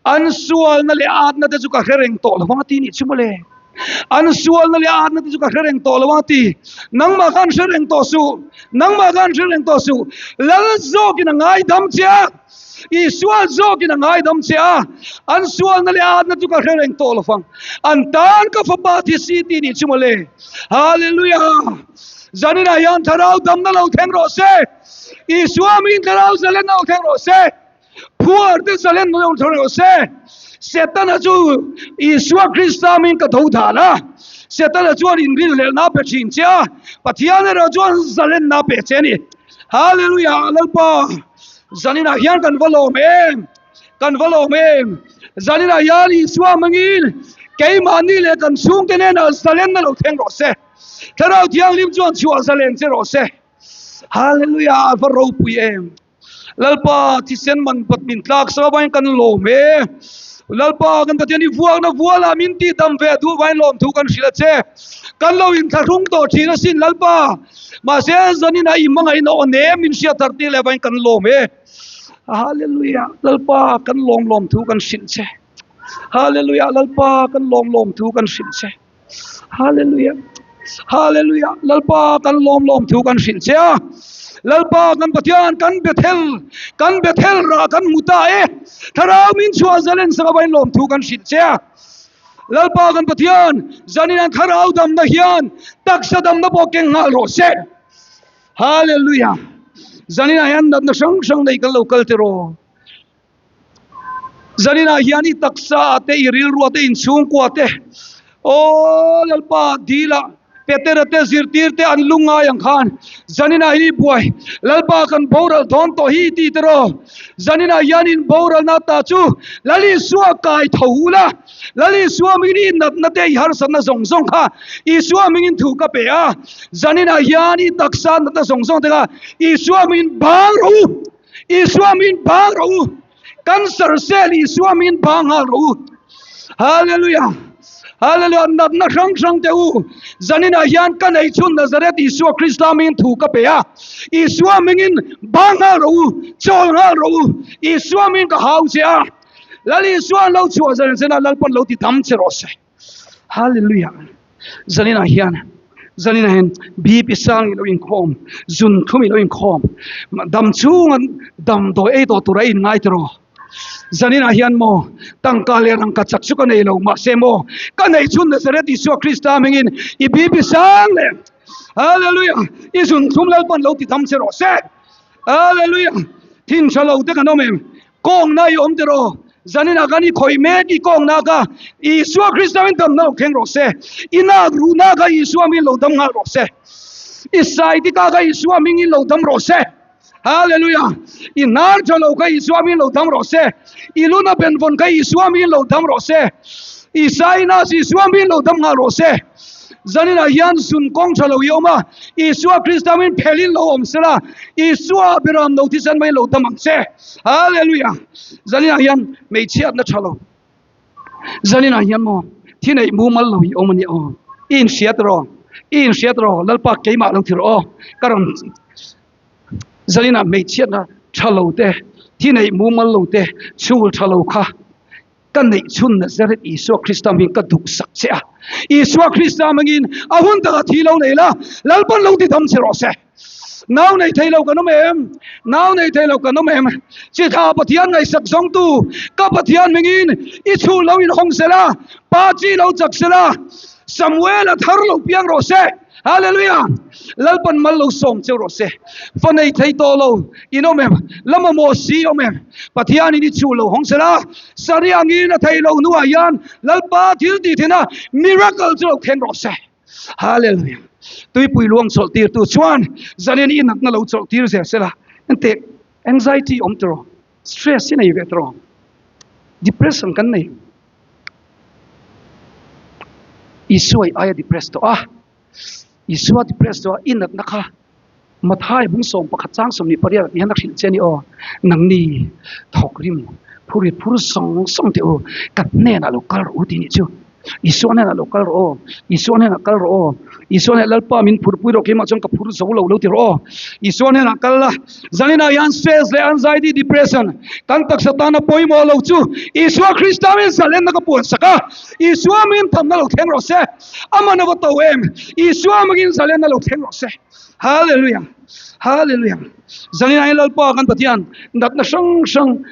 an sualna leh atna te chu ka hre reng tawh lo vang a ti nih chu mawle. An sualna leh a atna te chu ka hre reng tawh lo a ti. Nangmah khan hre reng tawh suh. Nangmah khan hre reng tawh suh. Lal zawkin a ngaidam che a. Isua zawkin a ngaidam che a. An sualna leh a atna chu ka hre reng tawh lo vang. An tan ka fapa thi si ti nih chu mawle. Hallelujah! Zaninah hian thlarau damna lo thleng rawh se. Isua min thlarau zalenna lo thleng rawh se. Phuar te zalen lo thleng rawh se. Setana chu Isua Krista min ka tho dan a. Setana chuan inrinhlelhna a pe thin che a. Pathian erawh chuan zalenna a pe che a ni. Hallelujah! Lalpa, zaninah hian kan va lawm em! Kan va lawm em! Zaninah hian Isua hmangin keimahni leh kan chhungte hnenah zalenna lo thleng rawh se. Thlarau Thianghlim chuan chhuah zalen che rawh se. Hallelujah! A va ropui em! Lalpa thisen man pat min tlak sa vain kan lawm e. Lalpa kan Pathian i vuakna vuala min ti dam ve duh vain lawm thu kan hrilh a che. Kan lo inthlahrung tawh thin asin Lalpa. Mahse zanin a i hmangaihna aw nem min hriat thar tir leh vain kan lawm e. Hallelujah Lalpa kan lawm lawm thu kan hrilh che. Hallelujah Lalpa kan lawm lawm thu kan hrilh che. Hallelujah. Hallelujah. Lalpa kan lawm lawm thu kan hrilh che a. Lalpa kan Pathian kan Bethel kan Bethel ra kan hmu ta e. Thlarau min chhuah zalen sak avain lawm thu kan hrilh che a. Lalpa kan Pathian zanin an thlarau damna hian taksa damna pawh keng nghal rawh se. Hallelujah. Zanin ah hian natna hrang hrang nei kan lo kal tiraw. Zaninah hian i taksa te, i rilrua te, inchhungkua te, aw Lalpa dila Petera te zirtir te an lungngai ang khan zaninah hi buai Lalpa kan boral dawn tawh hi ti te rawh. Zaninah hian in boralna ta chu Lal Isua kai tho ula, Lal Isua mingin i natna te i harsatna zawng zawng kha Isua mingin thu ka pe a, zaninah hian i taksa natna zawng zawng te kha Isua mingin bang rawh u. Isua min bang rawh u. Cancer cell Isua min bang nghal rawh u. Hallelujah. Hallelujah. Natna hrang hrang te u. Zaninah hian ka nei chhun Nazareth Isua Krista min thu ka pe a. Isua mingin bang nghal rawh u. Chawl nghal rawh u. Isua min ka hau che a. Lal Isua an lo chhuah zan zena Lalpan lo ti dam che rawh se. Hallelujah. Zaninah hian zaninah hian BP sang i lo inkhawm, zun thlum i lo inkhawm, dam chhunga damdawi ei tawh tura in ngai tiraw. Zaninah hian maw tangka leh rangka chak chu ka nei lo mahse maw ka nei chhun Nazareth Isua Krista hmingin i BP sang leh Hallelujah i zun thlum Lalpan lo ti dam che rawh se. Hallelujah thin tha lo te kan awm em? Kawngna i awm tiraw? Zaninah khan i khawih mek i kawngna kha Isua Krista in damna lo thleng rawh se. I nak ruhna kha Isua hmingin lo dam nghal rawh se. I saitika kha Isua hmingin lo dam rawh se. Hallelujah! I hnar tha lo kha Isua hmingin lo dam rawh se. I luna benvawn kha Isua hmingin lo dam rawh se. I sinus Isua hmingin lo dam nghal rawh se. Zaninah hian zun kawng tha lo i awm a, Isua Krista min phelin lo awm sela, Isua beram lo thisen mai lo dam ang che. Hallelujah! Zaninah hian hmeichhiatna tha lo. Zaninah hian maw thi neih mumal lo i awm a nia aw. I inhriat rawh, i inhriat rawh, Lalpa keimah lo thi rawh aw. Ka rawn zaninah hmeichhiatna tha lo te, thi neih mumal lo te, chhul tha lo kha Ka neih chhun Nazareth Isua Krista hming ka duhsak che a. Isua Krista hmangin a hun takah thi lo nei la, Lalpan lo ti dam che rawh se. Nau nei thei lo kan awm em? Nau nei thei lo kan awm em? Chitha Pathian ngaihsak zawngtu ka Pathian hmingin i chhul lo inhawng se la, pa chi lo chak se la, Samuel a thar lo piang rawh se. Hallelujah! Lalpan mal lo sawm cheu rawh se. Fa nei thei tawh lo in awm em? La mamawh si awm em? Pathian in i chhu lo hawng sela, Sari angin a thei lo hnuah hian Lalpa thil tih thina miracle chu lo thleng rawh se. Hallelujah! Tuipui luang chawlh tir tu chuan zanin i natna lo chawlh tir zel sela. Enteh, anxiety awm tiraw? Stress i nei ve tiraw? Depression kan nei. Isua i aia depress tawh a, Isua depress tawh a i natna kha Mathai bung 11 chang 28 tih hian a hrilh che a ni aw, nangni thawk rim phur rit phur sawng sawng teh u, ka hnenah lo kal rawh u tih nih chu. Isua hnenah lo kal rawh aw, Isua hnenah kal rawh aw, Isua hnenah Lalpa min phurpui rawh keimah chuan ka phur zo lo lo ti rawh aw. Isua hnenah kal la, zaninah hian stress leh anxiety, depression kan taksa tana pawimawh lo chu Isua Krista min zalenna ka puan sak a, Isua min thamna lo thleng rawh se, aman a va to em, Isua mangin zalenna lo thleng rawh se. Hallelujah! Hallelujah! Zaninah hian Lalpa kan Pathian natna hrang hrang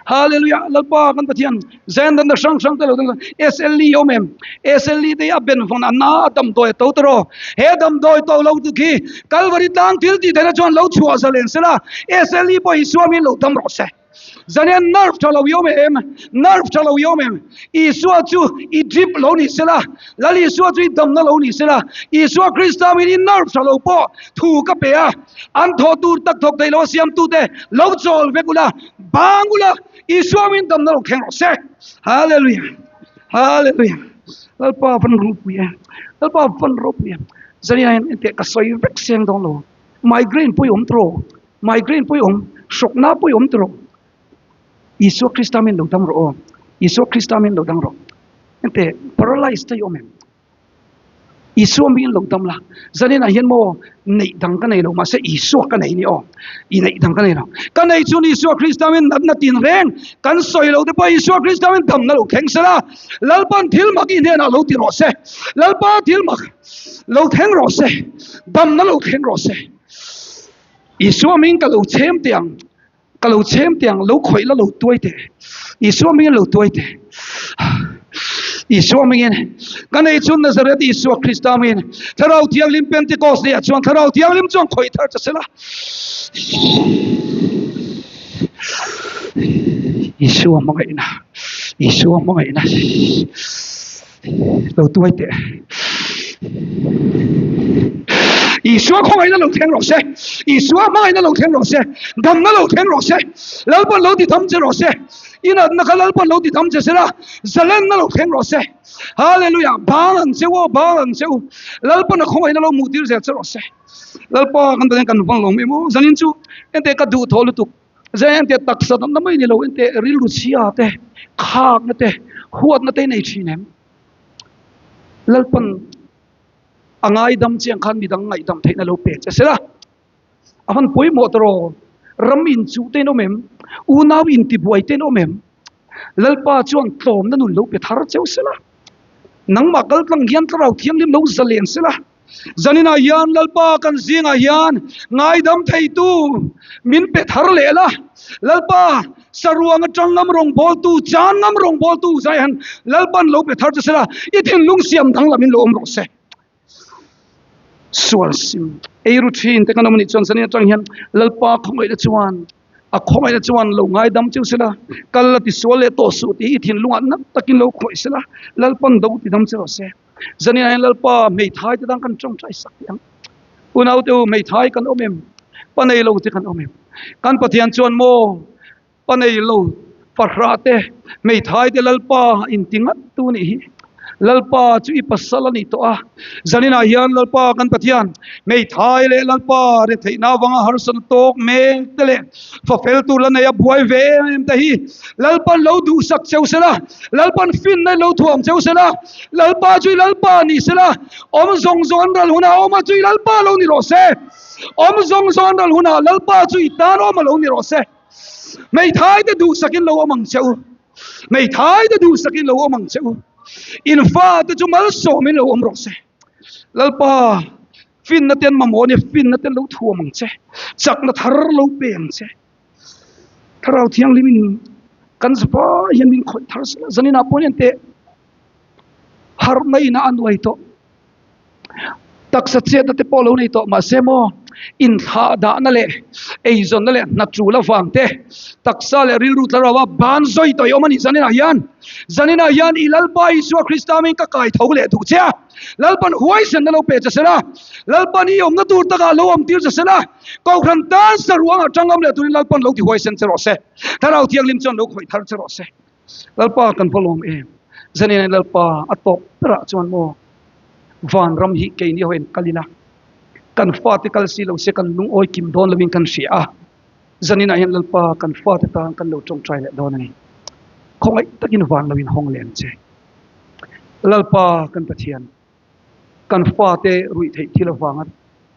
Hallelujah Lalpa kan Pathian zen natna hrang hrang te lo dang SLE awm em SLE te a ben vawn a na a damdawi a to tawh he damdawi to lo tu khi Kalvari tlang thil tih theihna chuan lo chhuah zalen sela SLE pawh Isua min lo dam rawh se. Zanian nerve tha lo i awm em? Nerve tha lo i awm em? Isua chu i drip lo ni sela, Lal Isua chu i damna lo ni sela, Isua Krista min i nerve tha lo pawh thu ka pe a, an thawh tur tak thawk thei lo a siamtute lo chawl vek ula, bang ula, Isua min damna lo thleng rawh se. Hallelujah! Hallelujah! Lalpa van ropui e, Lalpa van ropui e. Zanian hian engteh ka sawi vek seng dawn lo. Migraine pawh i awm tawh. Migraine pawh i awm, hrawkna pawh i awm tawh rawh. Isua Krista min lo dam rawh aw. Isua Krista min lo dam rawh. Ente paralyzed te i awm em? Isua min lo dam la. Zaninah hian maw neih dang ka nei lo mahse Isua ka nei ni aw. I neih dang ka nei lo. Ka nei chun Isua Krista min natna tin reng kan sawi lo te pawh Isua Krista min damna lo thleng sela. Lalpan thil mak i hnenah lo ti rawh se. Lalpa thil mak lo thleng rawh se. Damna lo thleng rawh se. Isua hming ka lo chhem teh ang, ka lo chhem teh ang, lo khawih la lo tuai teh. Isua hmingin lo tuai teh. Isua hmingin ka nei chu Nazareth Isua Krista hmingin Thlarau Thianghlim Pentecost ni ah chuan Thlarau Thianghlim chuan khawih thar che sela. Isua hmangaihna, Isua hmangaihna lo tuai teh. Isua khawngaihna lo thleng rawh se. Isua hmangaihna lo thleng rawh se. Damna lo thleng rawh se. Lalpan lo ti tham che rawh se. Inatna kha Lalpan lo ti tham che sela. Zalenna lo thleng rawh se. Hallelujah. Bang ang che u aw, bang ang che u. Lalpan a khawngaihna lo hmuh tir zel che rawh se. Lalpa kan tan kan vang lo mai maw. Zanin chu ente ka duh thaw lutuk. Zai ente taksa damna mai ni lo ente rilru chhia te, khakna te, huatna te nei thin em? Lalpan a ngaidam chiang khan midang ngaihdam theihna lo pe che sela. A han pawimawh ta rawh. Ram inchuh te in awm em? Unau intibuai te in awm em? Lalpa chuan tlawmna nun lo pe thar cheu sela. Nangmah kaltlang hian Thlarau Thianghlim lo zalen sela. Zaninah hian Lalpa kan zingah hian ngaidam theitu min pe thar leh la. Lalpa saruang atang ngam rawngbawltu, chan ngam rawngbawltu zai han Lalpan lo pe thar che sela, i thinlung siam danglam in lo awm rawh se. Sual sim eiru thin te kan awm anih chuan zanin atang hian Lalpa khawngaihna chuan a khawngaihna chuan lo ngaidam cheu sela, kal la tisual leh tawh suh tih i thinlungah nat takin lo khawih sela, Lalpan do ti dam che rawh se. Zanin ah hian Lalpa hmeithai te dang kan tawngtai sak teh ang. Unau te u hmeithai kan awm em? Pa nei lo te kan awm em? Kan Pathian chuan maw pa nei lo fahrah te hmeithai te Lalpa inti ngat tu nih hi. Lalpa chu i pasal a nih tawh a. Zanin ah hian Lalpa kan Pathian hmeithai leh Lalpa retheihna avanga harsatna tawk mek te leh fafel tur la nei a buai ve em em te hi Lalpan lo duhsak cheu sela, Lalpan finna lo thuam cheu sela, Lalpa chu i Lalpa ni sela, awm zawng zawng an ral hunah awma chu i Lalpa lo ni rawh se. Awm zawng zawng an ral hunah Lalpa chu i tan awma lo ni rawh se. Hmeithai te duhsakin lo awm ang che u. Hmeithai te duhsakin lo awm ang che u. In fate chu malsawmin lo awm rawh se. Lalpa finna ten mamawh ania, finna ten lo thuam ang che. Chakna thar lo pe ang che. Thlarau Thianghlimin kan zapa hian min khawih thar sela zaninah pawh hian teh harhna ina a nuai tawh taksa chetna te pawh lo nei tawh mahse maw inthlah dahna leh eizawnna leh hna tul avang te taksa leh rilru thlarau a ban zawi tawh i awm a ni zaninah hian zaninah hian i Lalpa Isua Krista min ka kai tho leh duh che a Lalpan huaisenna lo pe che sela Lalpan i awmna tur takah lo awm tir che sela Kohhran tan saruang a tangam leh turin Lalpan lo ti huaisen che rawh se. Thlarau Thianghlim chuan lo khawih thar che rawh se. Lalpa kan va lawm em. Zanin Lalpa a tawp berah chuan maw vanram hi keini ho in kal ila kan fate kal si lo se kan lungawi kim dawn lovin kan hria a. Zaninah hian Lalpa kan fate tan kan lo tawngtai leh dawn a ni. Khawngaih takin van lo in hawng leh ang che. Lalpa kan Pathian, kan fate ruih theih thil avanga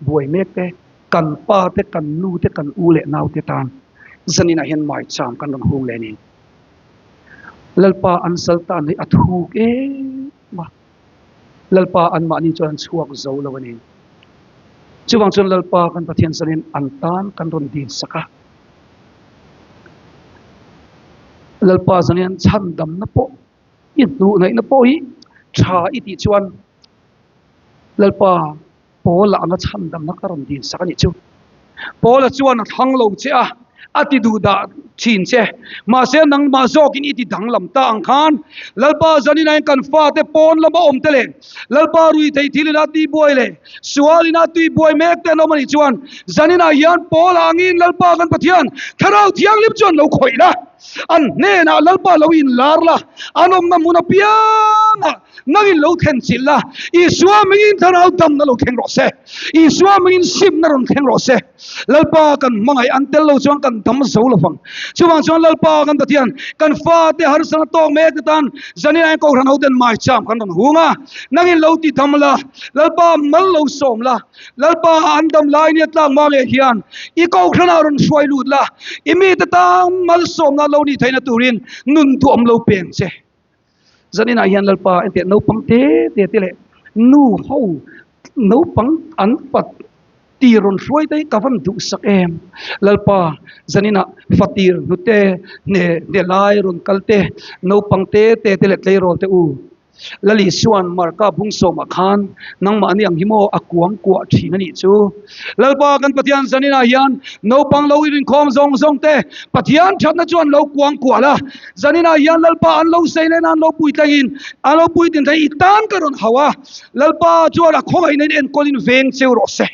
buai mek te, kan pa te, kan nu te, kan u leh nau te tan zaninah hian maicham kan rawn hung leh a ni. Lalpa an sal tan hi a thuk em a, Lalpa anmahni chuan an chhuak zo lo a ni. Chuvang chuan Lalpa kan Pathian zanin an tan kan rawn din sak a. Lalpa zanin an chhandamna pawh i hnuhnaihna pawh hi tha i tih chuan Lalpa Paula anga chhandamna ka rawn din sak a nih chu. Paula chuan a thlang lo che a, a ti duh dah thin che. Mahse nangmah zawkin i ti danglam ta ang khan Lalpa zanin ain kan fate pawn lama awm te leh Lalpa rui thei thil ina tui buai leh sual ina tui buai mek te an awm a nih chuan zaninah hian Paula angin Lalpa kan Pathian Thlarau Thianghlim chuan lo khawih la. An hnenah Lalpa lo inlar la, an awmna hmun apiangah nangin lo thlen chilh la, Isua mingin thlarau damna lo thleng rawh se, Isua mingin simna rawn thleng rawh se. Lalpa kan hmangaih an tel lo chuan kan dam zo lo vang. Chuvang chuan Lalpa kan Pathian, kan fate harsana tawk mek te tan zanin ain Kohhran hoten maicham kan rawn hung a, nangin lo ti dam la, Lalpa mal lo sawm la, Lalpa an dam lai nia tlak hma ngei hian i Kohhranah rawn hruai lut la, i mite tan malsawmna lo nih theihna turin nun duhawm lo peng che. Zaninah hian Lalpa enteh naupang te te te leh nu ho naupang an pat tir rawn hruai te hi ka van duhsak em. Lalpa zaninah fatir hnute hne hne lai rawn kal te naupang te te te leh tleirawl te u. Lali chuan Marka bung sawmah khan nangmahni ang hi maw a kuang kuah thin a nih chu. Lalpa kan Pathian zaninah hian naupang lo inrinkhawm zawng zawng te Pathian thatna chuan lo kuang kuah la. Zaninah hian Lalpa an lo sei leh na an lo puitlengin an lo puitin thei i tan ka rawn hauh a. Lalpa chuan a khawngaihna in enkawlin veng cheu rawh se.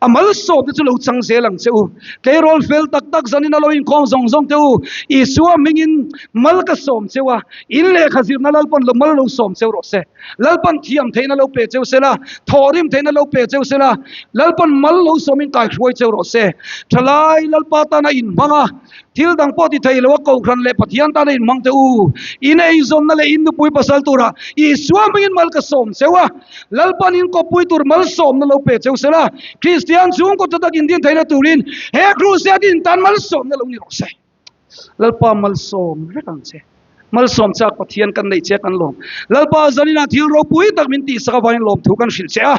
A malsawm te chu lo chang zel ang che u. Tleirawl fel tak tak zanin a lo inkhawm zawng zawng te u. Isua hmingin mal ka sawm cheu a, in lehkha zirna Lalpan lo mal lo sawm cheu rawh se. Lalpan thiam theihna lo pe cheu sela, thawhrim theihna lo pe cheu sela, Lalpan mal lo sawmin kaihruai cheu rawh se. Thalai Lalpa tana inhmang a. Thil dang pawh ti thei lo a Kohhran leh Pathian tan a inhmang teh u. In eizawnna leh in nupui pasal turah Isua hmingin mal ka sawm cheu a. Lalpan in kawppui tur malsawmna lo pe cheu sela, Kristian chhungkaw tha tak indin theihna turin he Crusade in tan malsawmna lo ni rawh se. Lalpa malsawm vek ang che. Malsawm chak Pathian kan neih che kan lawm. Lalpa zaninah thil ropui tak min tihsak avangin lawmthu kan hrilh che a.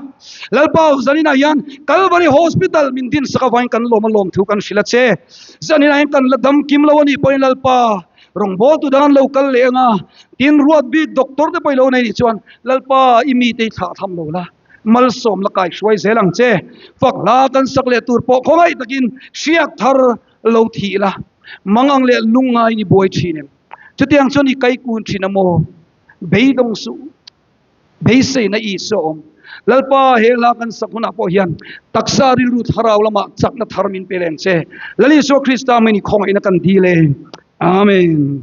Lalpa zaninah hian Kalvari Hospital min dinsak avangin kan lawm a lawmthu kan hrilh a che. Zaninah hian kan la dam kim lo a nih pawhin Lalpa rawngbawltu dang an lo kal leh ang a, tin ruat bik doctor te pawh i lo nei nih chuan Lalpa i mite i thlah tham lo la, malsawm la kai hruai zel ang che. Fak hla kan sak leh tur pawh khawngaih takin hriak thar lo thih la, mangang leh lungngaiin i buai thin em? Chutiang chuan i kai kun thin a maw? Beidawng suh, beiseina i sawm. Lalpa he hla kan sak hunah pawh hian taksa rilru thlarau lamah chakna thar min pe leng che. Lal Isua Krista min i khawngaihna kan dil e. Amen.